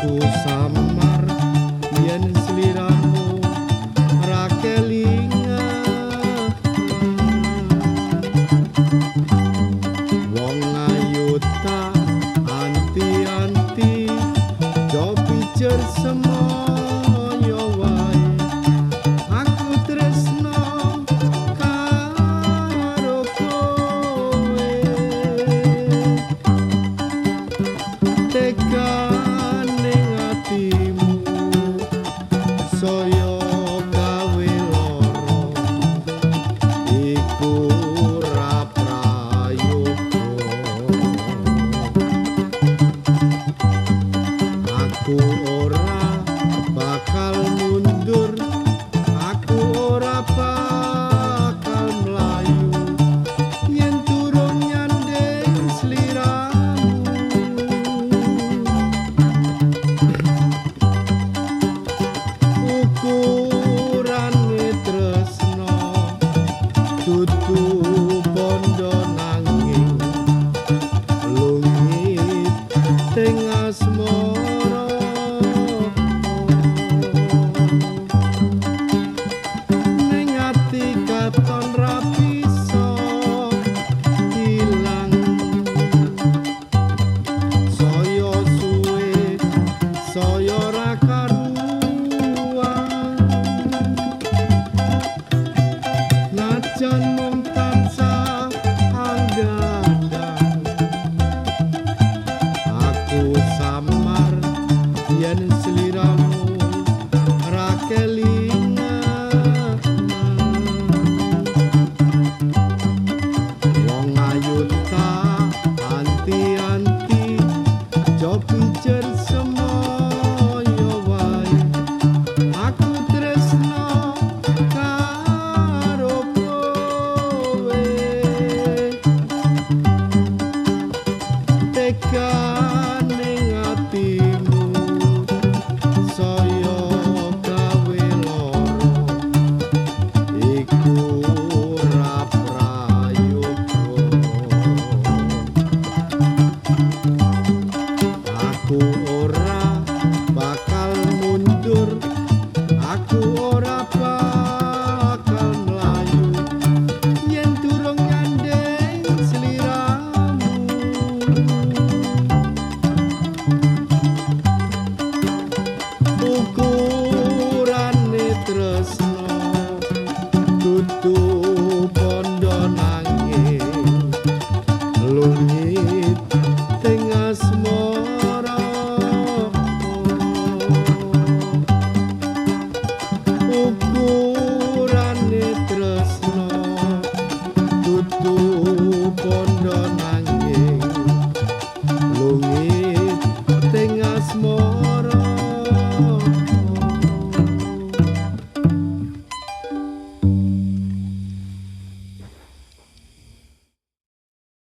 Aku samar yen sliramu ra kelingan. Wong ayu tak anti-anti jo pijer semoyo wae. Aku tresno karo kowe. Tekan ning atimu saya gawe lara iku ora prayoga. Aku ora bakal mundur, aku ora bakal mlayu yen durung nyanding sliramu. Ukurane tresno dudu bondo nanging lungit teng asmara. Ning ati katon ra bisa ilang. Saya suwe saya ra karuan. Najan mung tansah anggadang. Aku samar yen sliramu ra kelingan. Wong ayu tak anti-anti jo pijer semoyo wae. Aku tresno karo kowe. Tekan ning atimu saya gawe lara iku ora prayoga. Aku ora bakal mundur, aku ora bakal mlayu yen durung nyanding sliramu. Ukurane tresno dudu bondo nanging lungit